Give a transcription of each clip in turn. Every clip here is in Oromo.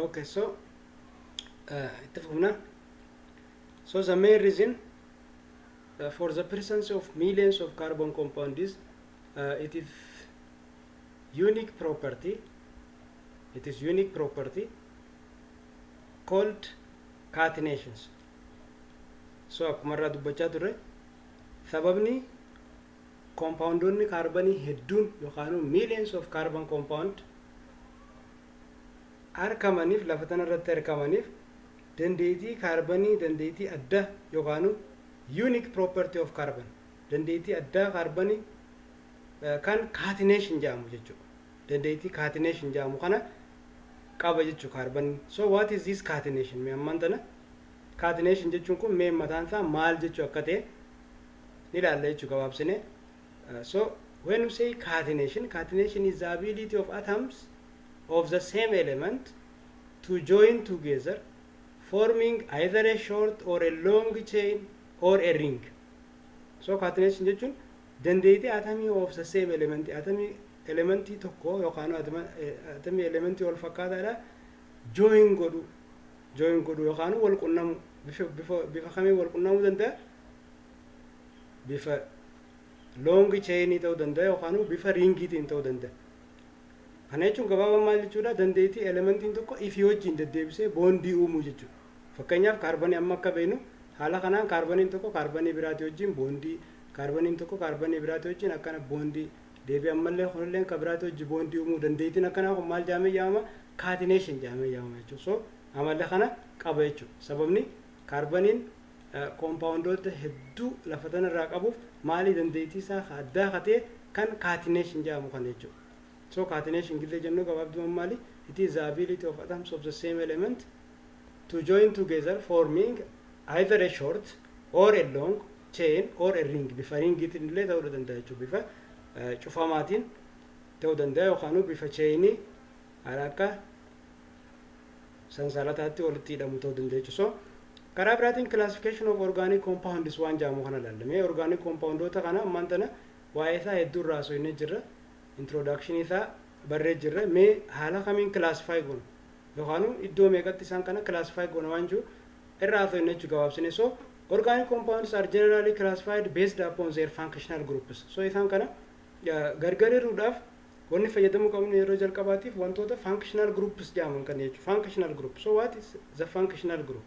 Okay, so itti fufna. So the main reason for the presence of millions of carbon compound is it is unique property. It is unique property called catenations. So akkuma irraa dubbachaa turre, sababni compoundoonni kaarbanii hedduun yookaan millions of carbon compound argamaniif, lafa tana irratti argamaniif, dandeettii kaarbanii, dandeettii adda yookaan unique property of carbon, dandeettii addaa kaarbanii kan catenation jedhamu jechuudha. Dandeettii catenation jedhamu kana qaba jechuudha kaarbanii. So what is this catenation? Mee ammaan tana catenation jechuun kun mee mataan isaa maal jechuu akka ta'e ni ilaalla jechuu gabaabsine. So when we say catenation, catenation is the ability of atoms of the same element to join together, forming either a short or a long chain or a ring. So catenation jechuun dandeettii atamii of the same element, atamii elementii tokko yookaan atamii elementii wal fakkaataadha, join godhu yookaan wal qunnamu. Bifa kamiin wal qunnamuu danda'a? Bifa long chainii ta'uu danda'a yookaan bifa ringiitiin ta'uu danda'a. Kana jechuun gabaabaa maal jechuudha? Dandeettii elementiin tokko ifii wajjin deddeebisee bondii uumuu jechuudha. Fakkeenyaaf, kaarbanii amma akka beeknu haala kanaan kaarbaniin tokko kaarbanii biraatii wajjin bondii, kaarbaniin tokko kaarbanii biraatii wajjin akkana bondii deebii, ammallee kunillee kan biraatii wajjin bondii uumuu dandeettiin akkanaa kun maal jedhamee yaamama? Catenation jedhamee yaamama jechuudha. So amala kana qaba jechuudha. Sababni kaarbaniin compoundoota hedduu lafa tanarraa qabuuf maali? Dandeettii isaa addaa katee kan catenation jedhamu kana jechuudha. So catenation gillee jennu gabaabduma maali? It is the ability of atoms of the same element to join together, forming either a short or a long chain or a ring. Bifa ringiitiin illee ta'uu danda'a jechuudha. Bifa cufamaatiin ta'uu danda'a yookaan bifa chainii haala akka sansalataatti walitti hidhamu ta'uu danda'a jechuudha. So karaa biraatiin classification of organic compounds waan jedhamu kana ilaalla. Mee organic compoundoota kana ammaan tana waa'ee isaa hedduu irraa haasofnee jirra. Introduction isaa barree jirra. Mee haala kamiin classify goona? Yookaan iddoo meeqatti isaan kana classify goona waan jiru irraa haasofne jechuu gabaabsine. So organic compounds are generally classified based upon their functional groups. So isaan kana gargar hiruudhaaf wanni fayyadamuu qabnu yeroo jalqabaatiif wantoota functional groups jedhaman kana jechuudha. Functional group. So what is the functional group?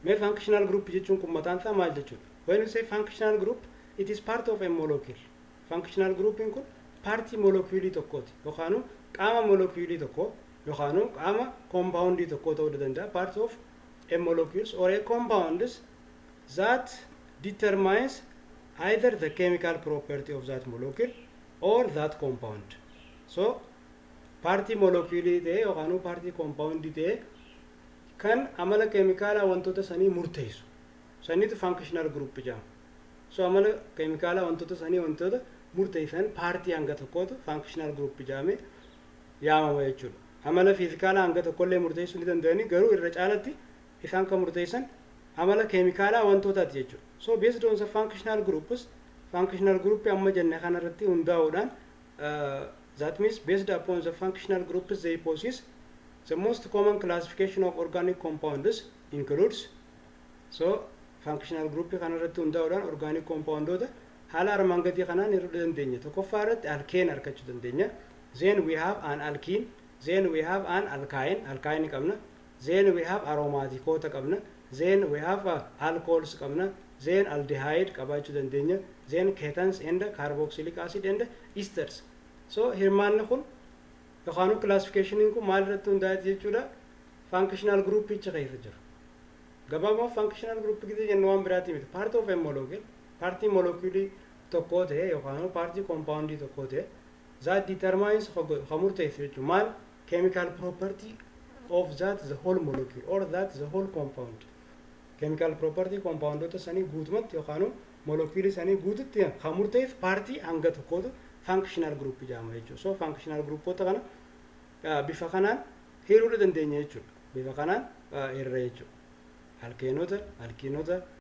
Mee functional group jechuun kun mataan isaa maal jechuudha? When you say functional group, it is part of a molecule. Functional groupiin kun partii molecuulii tokkooti yookaan qaama molecuulii tokko yookaan qaama compoundii tokko ta'uu danda'a. Part of a molecules or a compounds that determines either the chemical property of that molecule or that compound. So partii molecuulii ta'e yookaan partii compoundii ta'e kan amala keemikaalaa wantoota sanii murteessu saniitu functional group jedhama. So amala keemikaalaa wantoota sanii wantoota murteessan partii hanga tokkootu functional group jedhamee yaamama jechuudha. Amala fiizikaalaa hanga tokkollee murteessuu ni danda'ani, garuu irra caalatti isaan kan murteessan amala keemikaalaa wantootaati jechuudha. So based on the functional groups, functional group amma jenne kanarratti hundaa'uudhaan, that means based upon the functional groups they possess, the most common classification of organic compounds includes. So functional group kanarratti hundaa'uudhaan organic compoundoota haala armaan gadii kanaan hiruu dandeenya. Tokkoffaa irratti alkane argachuu dandeenya. Then we have an alkene, then we have an alkyne, alkyne qabna, then we have aromaticoota qabna, then we have alcohols qabna, then aldehyde qabaachuu dandeenya, then ketones and carboxylic acid and esters. So hirmaanni kun yookaan classificationiin kun maal irratti hundaa'e jechuudha? Functional groupicha keessa jiru. Gabaabaa functional group gisee jennu waan biraati miti, part of a molecule, partii molecuulii tokkoo ta'e yookaan partii compoundii tokkoo ta'e that determines, ka murteessu jechuudha. Maal? Chemical property of that the whole molecule or that the whole compound. Chemical property compoundoota sanii guutumatti yookaan molecuulii sanii guututti kan murteessu partii hanga tokkootu functional group jedhama jechuudha. So functional groupoota kana bifa kanaan hiruu dandeenya jechuudha. Bifa kanaan hirra jechuudha. Alkeenota, alkiinota.